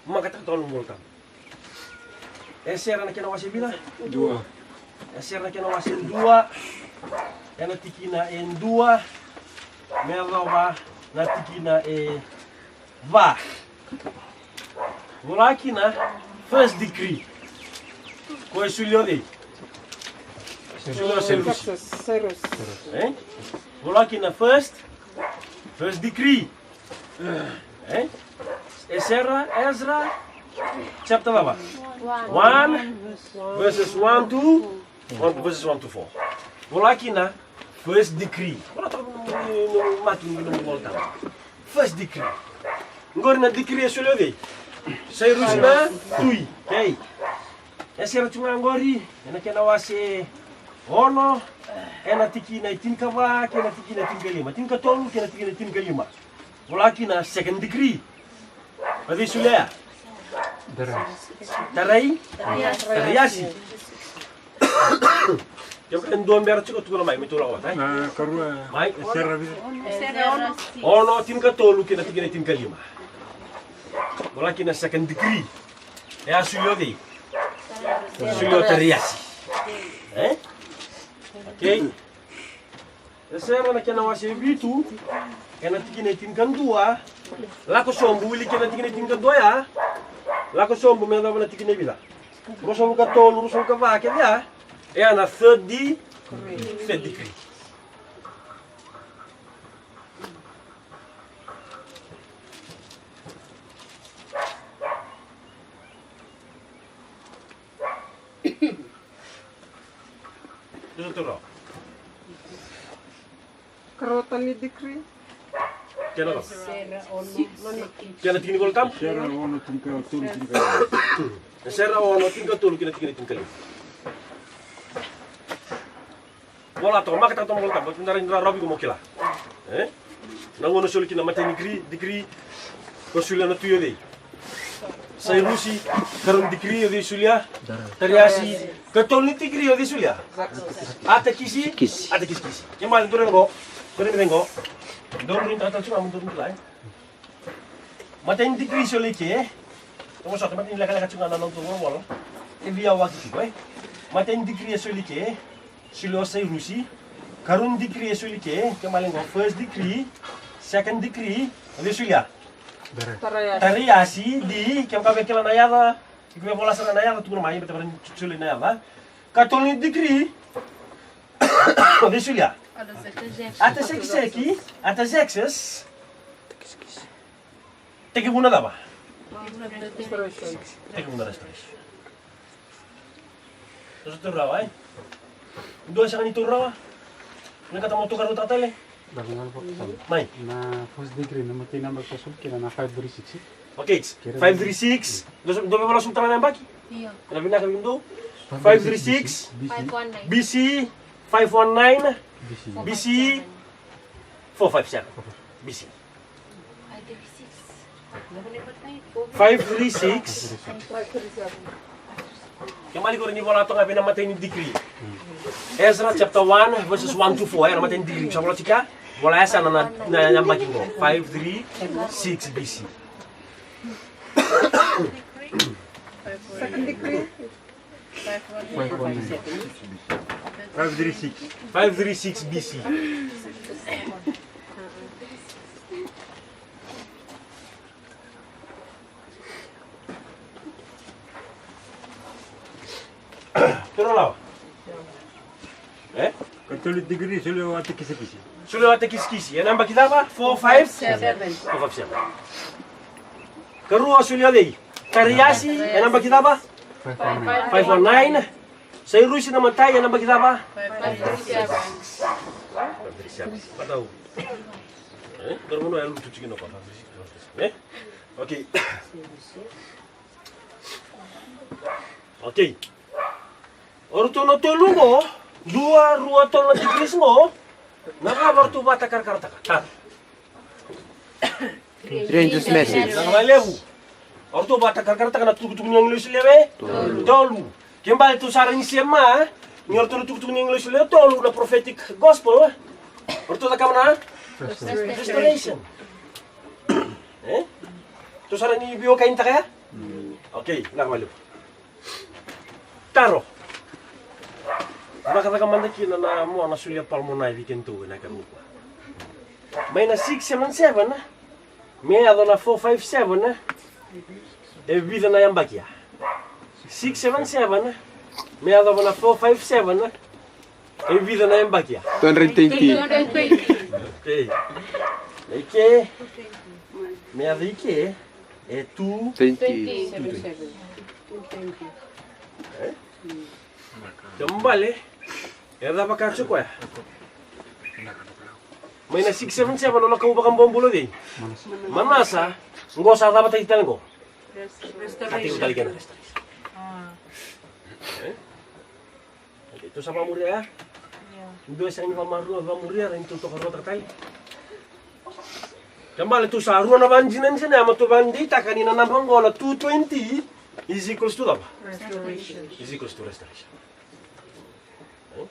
maka tale tolu na iVolatabu. Esera na kena wase e vica? Dua. Esera na kena wase e dua, ena tikina e dua me yacova na tikina e va. Vola kina first decree. Ko e solia o cei? Solia o Sairusi. Cyrus. E? Vola kina first, first decree. E? Esera, Ezra, chapter cava? One, verses one to, one, verses one to four. Vola kina first decree. Vola toka na, na, na matu ni nomu iVolatabu. First decree. Qori na decree e solia o cei? Sairusi na tui. Okay. Esera tu ga qori, ena kena wase ono, ena tikina e tinikava kei na tikina e tinikalima, tinikatolu kei na tikina e tinikalima. Vola kina second decree. O cei solia? Dariasi. Tarai? Dariasi. Dariasi. Kevaka e dua bera tiko, tukuna mai, me tou lako vata, e? Na karua. Mai. Esera vica? Esera ono. Ono, tinikatolu kei na tikina e tinikalima. Vola kina second decree. E a solia o cei? Solia o Tariasi. E? Okay. Esera na kena wase e vitu, ena tikina e tinikadua. Lako sobu, wiliki ena tikina e tinikadua ya. Lako sobu me yacova na tikina e vica? Ruasagavulu ka tolu, ruasagavulu ka va kece ya. E a na third de-, third decree. Karua tale ni decree. Kena cava? Kena tiki ni iVolatabu? Esera ono, tinikatolu, tinikatolu. Esera ono, tinikatolu kei na tikina tinikalima. Vola toka, maka toka na iVolatabu, baleta ni da rai ni rarawa vei iko mo kila. E? Na gauna soli kina matai ni decree, decree, ko solia na tui o cei? Sairusi. Karua ni decree o cei solia? Dariasi. Katolu ni decree o cei solia? Atakisi. Kisi. Atakisi, kisi. Kena ibalebale dou rai qo, dou rai qo. Dou rai qo, dou rai qo. Matai ni decree soli ke. Tomo sota, matai ni lekaleka tiko ga na nodatou volavola. E via waki tiko, e. Matai ni decree soli ke. Solia o Sairusi. Karua ni decree soli ke. Kena ibalebale qo, first decree, second decree. O cei solia? Dariasi. Dariasi, di, kevaka o via kila na yaca. Iko via vola sara na yaca, tukuna mai, baleta ni soli na yaca. Katolu ni decree. O cei solia? Artaxerxes. Artaxerxes. Artaxerxes. Tekivu na cava? Restoration. Tekivu na restoration. Dou sa taura rawa, e? Dou sega ni taura rawa? Vinakata mo taura rawa tale? Mai. Na first decree, na matai ni yabaki sa soli kina na five three six. Okay, five three six. Dou sa, dou via vola soli tale na yabaki? Io. Ena vinaka vei dou? Five three six B C, five one nine B C, four five seven B C. Five three six. Kemali qori ni vola toka vei na matai ni digiri. Ezra chapter one, verses one to four, e, na matai ni digiri. Sa vola tiko ya, vola e sa na, na, na yabaki qo. Five three six B C. Second decree. Five three six. Five three six B C. Toro lawa. E? Katolu digiri, solia wata kisikisi. Solia wata kisikisi. E naba ki cava? Four five seven. Four five seven. Karua solia cei? Kariasi, e naba ki cava? Five one nine. Sairusi na matai, e naba ki cava? Five three seven. Five three seven. Matau. E? Doro mano e lutu tiko na kota. E? Okay. Okay. O ratou na tolu qo, dua, rua, tolu na digiri qo, na cava o ratou vakatakarakarataka? Tara. Stranger's message. Na cava levu? O ratou vakatakarakarataka na tukutuku ni agilosi lewe tolu. Kena ibalebale tou sa raica ni sema ni o ratou na tukutuku ni agilosi lewe tolu na prophetic gospel. O ratou cakava na restoration. E? Tou sa raica ni veiwekainitaka ya? Okay, na cava levu. Taro. Cakacaka mada kina na mo na solia Palmoni vei kedatou ena kena kua. Mai na six seven seven me yaco na four five seven, e vica na yabaki ya? Six seven seven me yaco na four five seven, e vica na yabaki ya? Two hundred twenty. Okay. Na ike me yaco ike. E two twenty. Two twenty. E? Kena ibalebale, e cava ka tiko koya? Mai na six seven seven o na kau vakabobula cei? Manasa. Qo sa cava tale qo? Ka tiko tale kena restoration. E? Okay, tou sa vakamuria ya? Dua e sega ni vakamuria, vakamuria, ra ni tou toka rua taka tale. Kena ibalebale tou sa rua na vakadinadina ya, me tou vakadeitaka ni na naba qo na two twenty is equals to cava? Restoration. Is equals to restoration. E?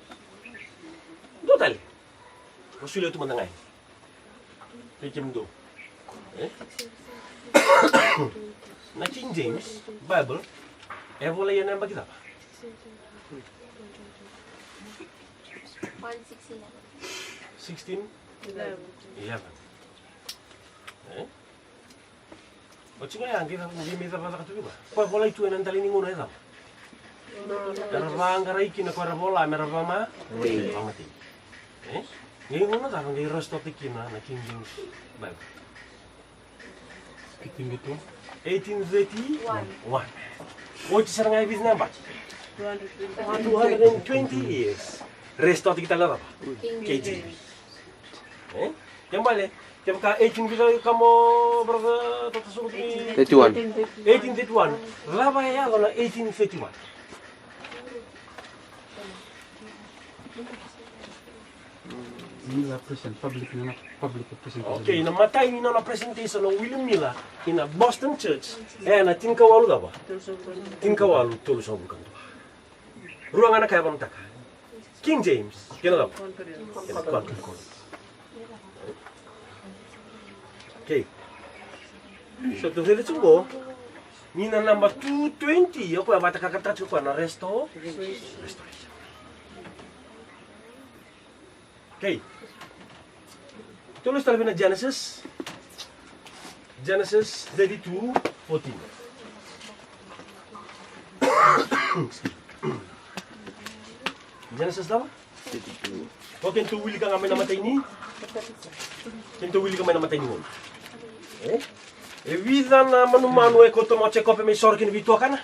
Dua tale. Vakasolia tu mada ga. Vei kemudou. E? Na King James Bible e volai ena yabaki cava? One sixteen. Sixteen? Eleven. Eleven. E? Oti ga ya, qai cava, qai mai cava caka tu vei koya? Koya volai tu ena dela ni gauna e cava? Era vaqarai kina ko era vola me ra vama, vakamatei. E? Qai gauna cava qai restore-taki kina na King James Bible? Eighteen thirty-one. Oti sara ga e vica na yabaki? Two hundred and twenty years. Restore-taki tale na cava? K J V. E? Kena ibalebale, kevaka eighteen vica ka mo brother Tata Suruki? Thirty-one. Eighteen thirty-one. Cava e yaco na eighteen thirty-one? Miller present, public, na public presentation. Okay, na imatai ni nona presentation o William Miller ina Boston Church, e na tinikawalu cava? Tinikawalu tolusagavulu ka dua. Rua ga na ka e vamataka. King James, kena cava? Kena concordance. Okay. So tou raica tiko qo ni na naba two twenty, o koya vakatakarakarataka tiko koya na resto-, restoration. Okay. Tou lesu tale vei na Genesis. Genesis thirty-two fourteen. Genesis cava? Thirty-two. O, keitou wilika ga mai na imatai ni. Keitou wilika mai na imatai ni gauna. E? E vica na manumanu e kauta mai o Jekope me isoro kina vei tuakana?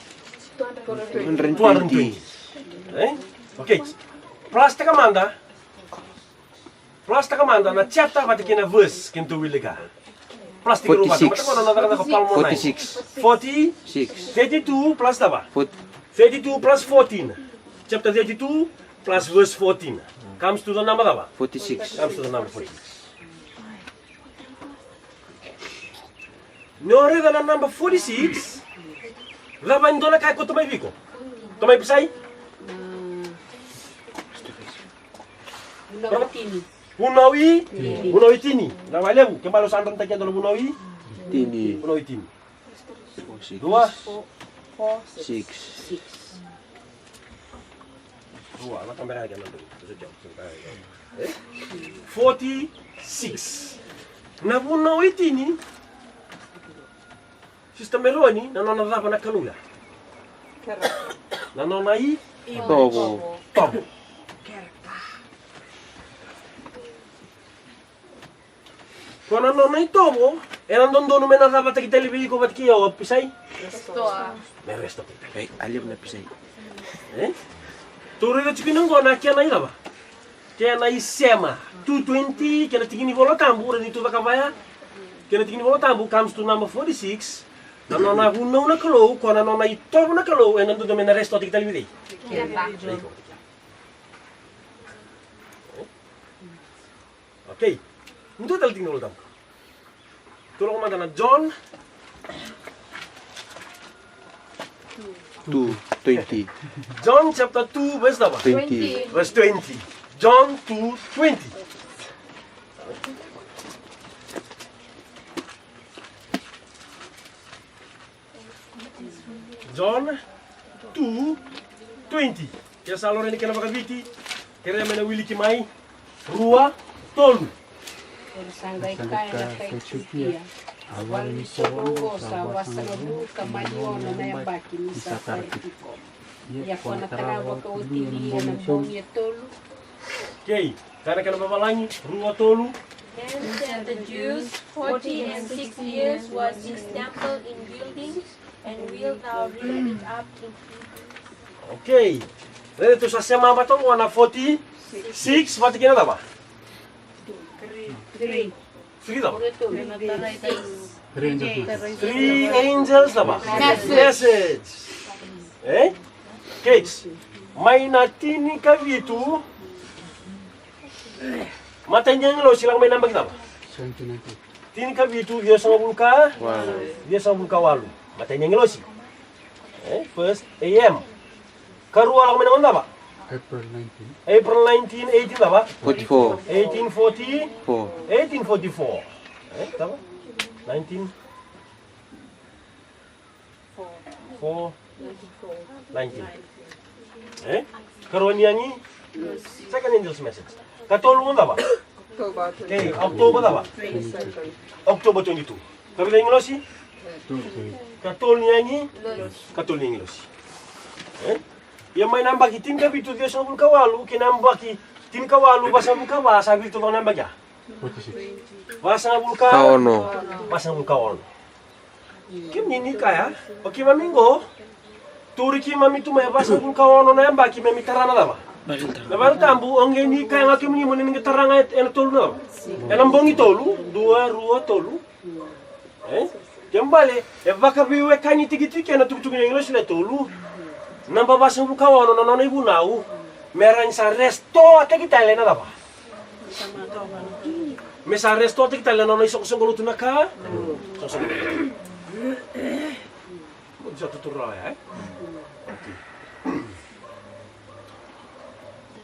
Two hundred twenty. Two hundred twenty. E? Okay. Plus-taka mada. Plus-taka mada na chapter vata kei na verse keitou wilika. Plus-taki rua vata. Forty-six. Mata mada na cakacaka Palmoni. Forty-six. Forty? Six. Thirty-two plus cava? Forty. Thirty-two plus fourteen. Chapter thirty-two plus verse fourteen. Comes to the number cava? Forty-six. Comes to the number forty-six. Ni o raica na naba forty-six, cava e dua na ka e kauta mai vei iko? Kauta mai Pisai? Vunau i? Tini. Vunau i tini. Na wai levu, ke bale o sa dronitaki e dua na vunau i? Tini. Vunau i tini. Four, six. Dua. Four, four, six. Six. Six. Dua, na kamera yake na dua. Eh? Forty-six. Na vunau i tini. Sister Meroni, na nona cava na Kalou ya? Na nona i? Tovo. Tovo. Ko na nona i tovo, ena dodonu me na cava taki tale vei iko vata kei au a Pisai? Restore. Me restore taki tale. Ei, a levu na Pisai. E? Tou raica tiko ina qo na kena i cava? Kena i sema. Two twenty, kena tiki ni Vola Tabu, raica ni tou cakava ya. Kena tiki ni Vola Tabu comes to number forty-six. Na nona vunau na Kalou, ko na nona i tovo na Kalou, ena dodonu me na restore taki tale vei cei? Keda. Vei iko. Okay. Dua tale tiki ni Vola Tabu. Tou lako mada na John. Two twenty. John chapter two, verse number? Twenty. Verse twenty. John two twenty. John two twenty. Ke sa loreni kena vakaviti, kerea me na wiliki mai. Rua, tolu. Era sa qai kaya na kai Itiopia, a vale ni soro oqo sa vasagavulu ka mani ono na yabaki ni sa tara tiko. Ia ko na tara vakaoti li ena bogi e tolu. Kei, kaya na kena vavalagi, rua, tolu. Then said the Jews, forty and six years was this temple in building, and wilt thou rear it up in three days? Okay. Raica tou sa sema vata oqo na forty-six vata kei na cava? Three. Three cava? Three angels cava? Message. Message. E? Kei. Mai na tinikavitu. Matai ni agilosi lako mai na yabaki cava? Seventeen ninety-eight. Tinikavitu, ciwasagavulu ka? Walu. Ciwasagavulu ka walu. Matai ni agilosi. E? First A M. Karua lako mai na gauna cava? April nineteen. April nineteen, eighteen cava? Forty-four. Eighteen forty? Four. Eighteen forty-four. E? Cava? Nineteen? Four. Nineteen. E? Karua ni agi? Second angel's message. Katolu mo cava? October twenty-two. Okay, October cava? Twenty-second. October twenty-two. Kavica ni agilosi? Katolu ni agi? Katolu ni agilosi. E? Ia mai na yabaki tinikavitu ciwasagavulu ka walu ki na yabaki tinikawalu vasagavulu ka va, sa vitu tolu na yabaki ya? Forty-six. Vasagavulu ka? Ka ono. Vasagavulu ka ono. Kemuni ni kaya, o keimami qo, turi keimami tu mai e vasagavulu ka ono na yabaki me mi tara na cava? Na Vale Tabu, o qai ni kaya ga kemuni mo ni qai tara ga ena tolu na cava? Ena bogi tolu, dua, rua, tolu. E? Kena ibalebale, e vakaveiwekani tiko kina na tukutuku ni agilosi le tolu. Naba vasagavulu ka ono na nona ivunau, me rawa ni sa restore taki tale na cava? Me sa restore taki tale na nona isoqosoqo lotu na ka. Isoqosoqo lotu. Mo sa tuturu rawa ya, e?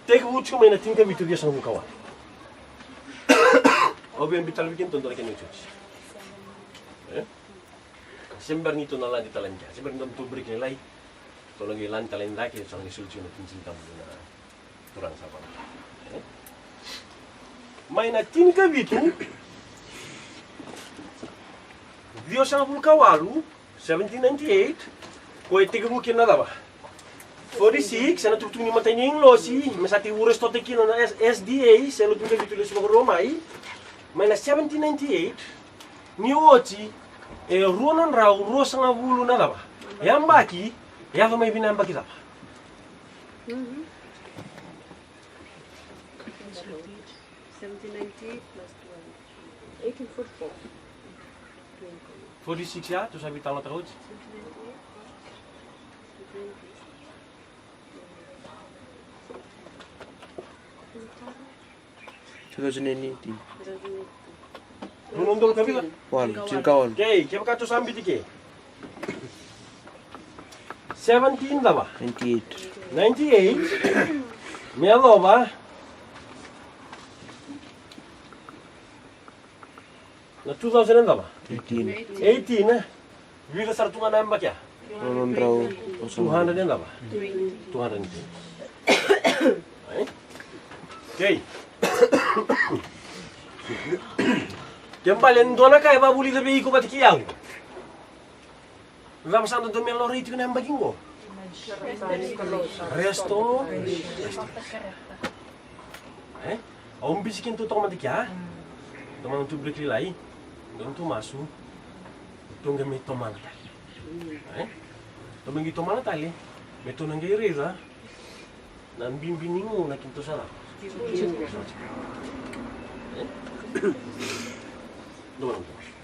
Tekivu tiko mai na tinikavitu ciwasagavulu ka walu. Au via biuta tale vei kemudou e dua na kena iotioti. E? Se bera ni tou na lade tale yani kea, se bera ni tou break lailai. Tou na qai lade tale yani cake, sa na qai soli tiko na tinitini tabu na Turaga sa vaka. E? Mai na tinikavitu ciwasagavulu ka walu, seventeen ninety-eight, ko e tekivu kina na cava? Forty-six, ena tukutuku ni matai ni agilosi, me sa tekivu restore taki kina na S-, S D A, se lotu ni kavitu lesu vakarua mai. Mai na seventeen ninety-eight, ni oti e rua na drau ruasagavulu na cava? Yabaki, yaco mai vei na yabaki cava? Seventeen ninety-eight plus two hundred. Eighteen forty-four. Forty-six ya, tou sa veitalanoataka oti. Seventeen ninety-eight plus two hundred. Two thousand eighteen. Dua na udolu ka vica? Walu, tinikawalu. Okay, kevaka tou sa biuta ke. Seventeen cava? Ninety-eight. Ninety-eight. Me yacova na two thousand and cava? Eighteen. Eighteen, e? Vica sara tu ga na yabaki ya? Ono drau. Two hundred and cava? Two hundred and twenty. Ai? Okay. Kena ibalebale ni dua na ka e vakavulica vei iko vata kei au. Cava sa dodonu me laurai tiko na yabaki qo? Resto. E? Au bisi kina tu toka mada kea. Tomana tu break lailai. Donu tu masu. Tou qai mai tomana tale. E? Tou mai qai tomana tale. Me tou na qai raica na bibi ni gauna keitou sa cava? E? Donu tu masu.